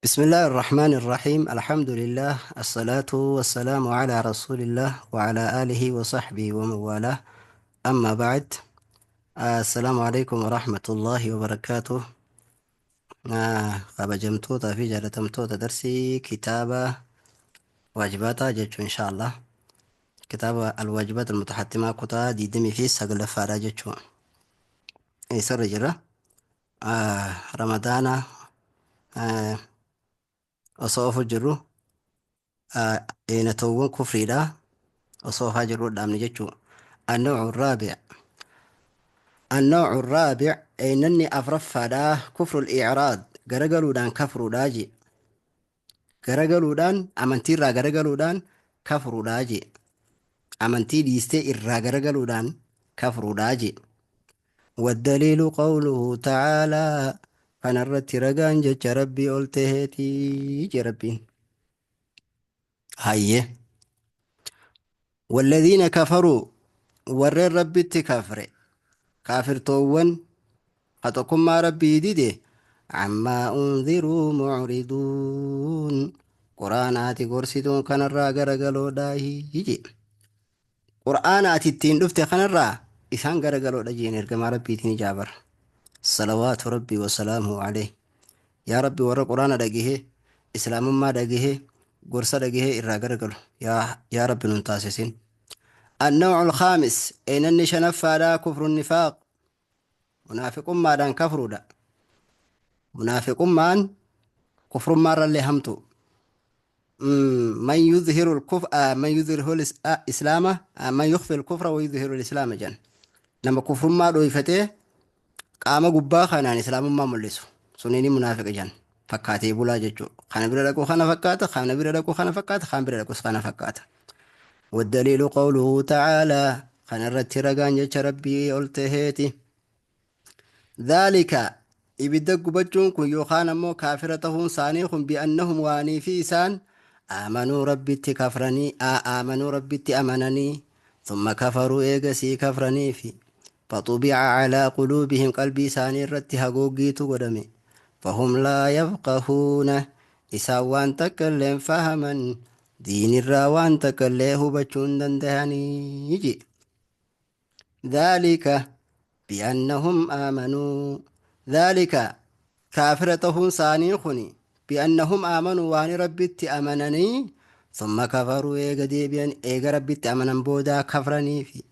بسم الله الرحمن الرحيم، الحمد لله، الصلاة والسلام على رسول الله وعلى آله وصحبه ومن والاه، أما بعد، السلام عليكم ورحمة الله وبركاته. Kabajamtoota fi jaalatamtoota darsii kitaaba waajibaataa jechuun insha Allah kitaaba alwaajibaat almutaxattimaa kutaa 29ffaadha jechuun isarra jira. Ramadaana osoo ofu jirru eenatoowwan kufriidha osoo ofaa jirru dhaabne jechuu. النوع الرابع، النوع الرابع eenanni afraffaadha، كفر الإعراض، garagaluudhaan kafruudhaa je. Garagaluudhaan, amantiirraa garagaluudhaan kafruudhaa je. Amantii dhiistee irraa garagaluudhaan kafruudhaa je. والدليل قوله تعالى، kanarratti ragaan jecha Rabbii ol taheetii je. Rabbiin hayyee: والذين كفروا، warreen Rabbitti kafre, kaafirtoowwan ha tokkummaa Rabbii dide، عما أنذروا معرضون، quraanaati gorsituun kanarraa garagaloodhaahi je. Qur'aana ati ittiin dhufte kanarraa isaan garagaloodha jeen. Ergamaa Rabbiitiin ijaabar، صلوات ربي وسلامه عليه. Yaa Rabbi, warra quraana dhagahee, islaamummaa dhagahee, gorsa dhagahee irraa garagalu yaa Rabbi nun taasisin. النوع الخامس، eenanni shanaffaadha، كفر النفاق، munaafiqummaadhaan kafruudha. Munaafiqummaan kufrummaarrallee hamtu. من يظهر الكفر، من يظهر الإسلام، من يخفي الكفر ويظهر الإسلام jan. Nama kufrummaa dhoyfatee qaama gubbaa kanaan islaamummaa mul'isu suniini munaafiqa jan. Fakkaatee bulaa jechuudha. Kana bira dhaqu kana fakkaata, kana bira dhaqu kana fakkaata, kan bira dhaqus kana fakkaata. والدليل قوله تعالى، kana irratti ragaan jecha Rabbii ol taheeti. ذلك، ibidda gubachuun kun yookaan ammoo kaafira tahuun isaanii kun، بأنهم، waanii fi isaan، آمنوا، Rabbitti kafranii، آمنوا، Rabbitti amananii، ثم كفروا، eegasii kafranii fi، فطبع على قلوبهم، qalbii isaanii irratti haguuggiitu godhame، فهم لا يفقهون، isaan waan takka illee hin fahaman, diinirraa waan takka illee hubachuu hin dandahanii je. ذلك بأنهم آمنوا، ذلك، kaafira tahuun isaanii kuni، بأنهم آمنوا، waan Rabbitti amananii، ثم كفروا، eega deebi'an, eega Rabbitti amanan boodaa kafranii fi،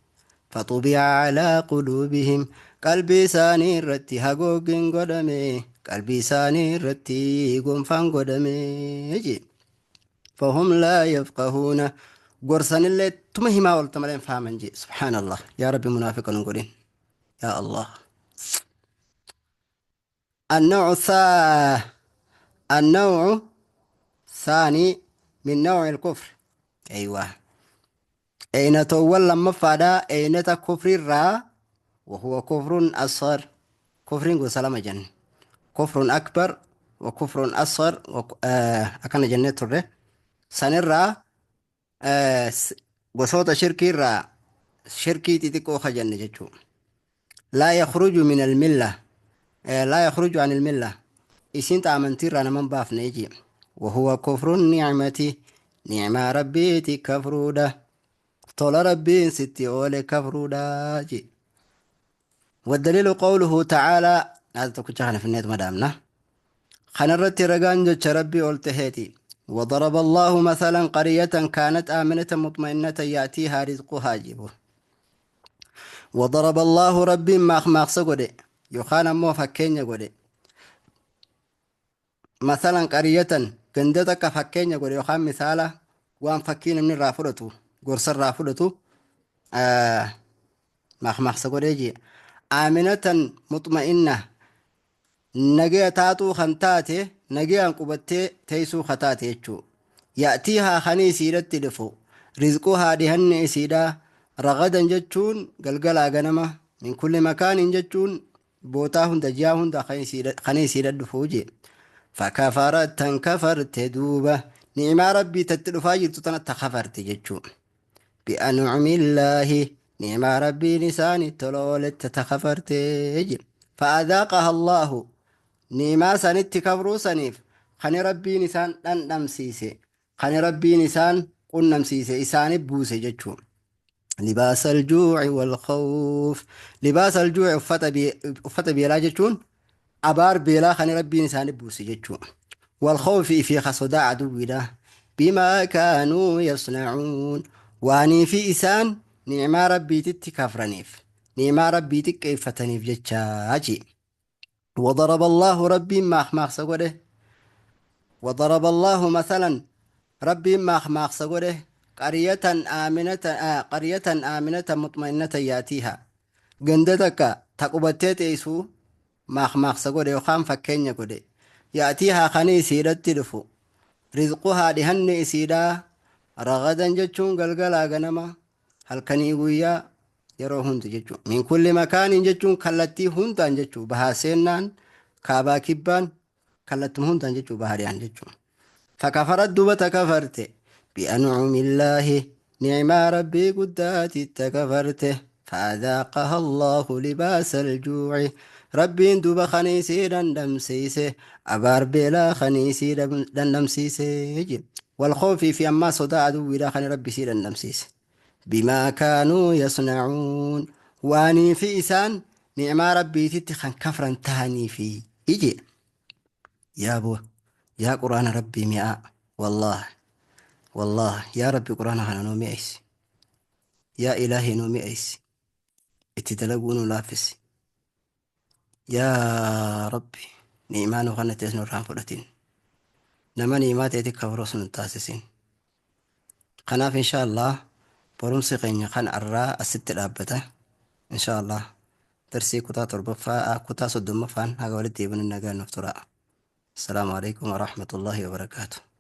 فطبع على قلوبهم، qalbii isaanii irratti haguuggiin godhame, qalbii isaanii irratti gonfaan godhame je. فهم لا يفقهون، gorsanillee tuma himaa oolta malee hin fahaman je. سبحان الله. Yaa Rabbi, munaafiqa nun godhin, yaa Allah. النوع الثاني من نوع الكفر، أيوة، eenatoowwan lammaffaadha eenata kufrirraa، وهو كفر أصغر. Kufriin gosa lama jenne، كفر أكبر وكفر أصغر. Akkana jennee turre. Sanirraa gosoota shirkiirraa shirkii xixiqqoo ka jenne jechuu. لا يخرج من الملة، لا يخرج عن الملة، isin amantiirraa naman baafne jee. وهو كفر النعمة، nicmaa Rabbiiti kafruudha, tola Rabbiin sitti oole kafruudha jee. والدليل قوله تعالى، هذا tokkicha kana finneet madaamna. Kanarratti ragaan jecha Rabbii ol taheeti: وضرب الله مثلا قرية كانت آمنة مطمئنة يأتيها رزقها جيبه. وضرب الله، ربي maakmaaksa godhe yookaan ammoo fakkeenya godhe، مثلا قرية، ganda takka fakkeenya godhe yookaan misaala waan fakkii namni irraa fudhatu, gorsa irraa fudhatu maakmaaksa godhee jee. آمنة مطمئنة، nagaya taatuu kan taate, nagayaan qubattee teessuu ka taate jechuu. يأتيها، kanii isiidhatti dhufu، رزقها، dhihanni isiidha، رغدا jechuun galgalaa ganama، من كل مكان jechuun bootaa hunda, ji'a hunda kanii isiidha dhufuu jee. فكفرت، tan kafarte duuba, ni'imaa Rabbii tatti dhufaa jirtu tana ta kafarte jechuu. بأنعم الله، ni'imaa Rabbiin isaanii tola oolette ta kafarte je. فأذاقها الله، ni'imaa sanitti kafruu saniif Kan Rabbiin isaan dhandhamsiise, kan Rabbiin isaan qunnamsiise, isaani buuse jechuu. Libaasa aljuuci walkhawf. Libaasa aljuuci, uffata beelaa jechuun abaar beelaa kan Rabbiin isaani buuse jechuu. Walkhawfi fi ka sodaa aduwwiidha. Bimaa kaanuu yasnacuun, waanii fi isaan ni'maa Rabbiititti kafraniif, ni'maa Rabbii xiqqeeffataniif jechaa ji. وضرب الله ربي ماخ godhe. وضرب الله مثلا، ربي ماخ godhe، قرية آمنة قرية آمنة مطمئنة يأتيها، ganda takka ta qubattee teessuu maakmaaksa godhe yookaan fakkeenya godhe. يأتيها kan isiidhatti dhufu، رزقها dhihanni isiidhaa، رغدا jechuun galgalaa ganama, halkanii guyyaa, yeroo hundi jechuun، من كل مكان jechuun kallattii hundaan jechuu, bahaa seennaan, kaabaa kibbaan, kallattuma hundaan jechuu, bahaa dhiyaan jechuun. فكفرت duuba takafarte، بأنعم الله ni'maa Rabbii guddaati takafarte. فأذاقها الله لباس الجوع، Rabbiin duuba kaniisii dhandhamsiise, abaar beelaa kaniisii dhandhamsiise jedhe. والخوف fi ammaa sodaa aduwwiidhaa kan Rabbi sii dhandhamsiise. بما كانوا يصنعون waanii fi isaan ni'maa Rabbiititti kan kafran tahanii fi ije. Yaa bu'a, yaa Quraana Rabbii mi'aa, والله والله. Yaa Rabbi, Quraana kana nuu mi'eessi. Yaa Ilaahii, nuu mi'eessi, itti dalaguu nu laaffisi. Yaa Rabbi, ni'imaa nu kana tees nurraan fudhatin, nama ni'imaa teeti kafroos nu taasisin. Kanaaf insha Allah barumsi keenya kan arraa asitti dhaabbata. Insha Allah darsii kutaa 7ffaa, kutaa 30ffaan haga walitti deebinu nagaan nuuf tura. السلام عليكم ورحمة الله وبركاته.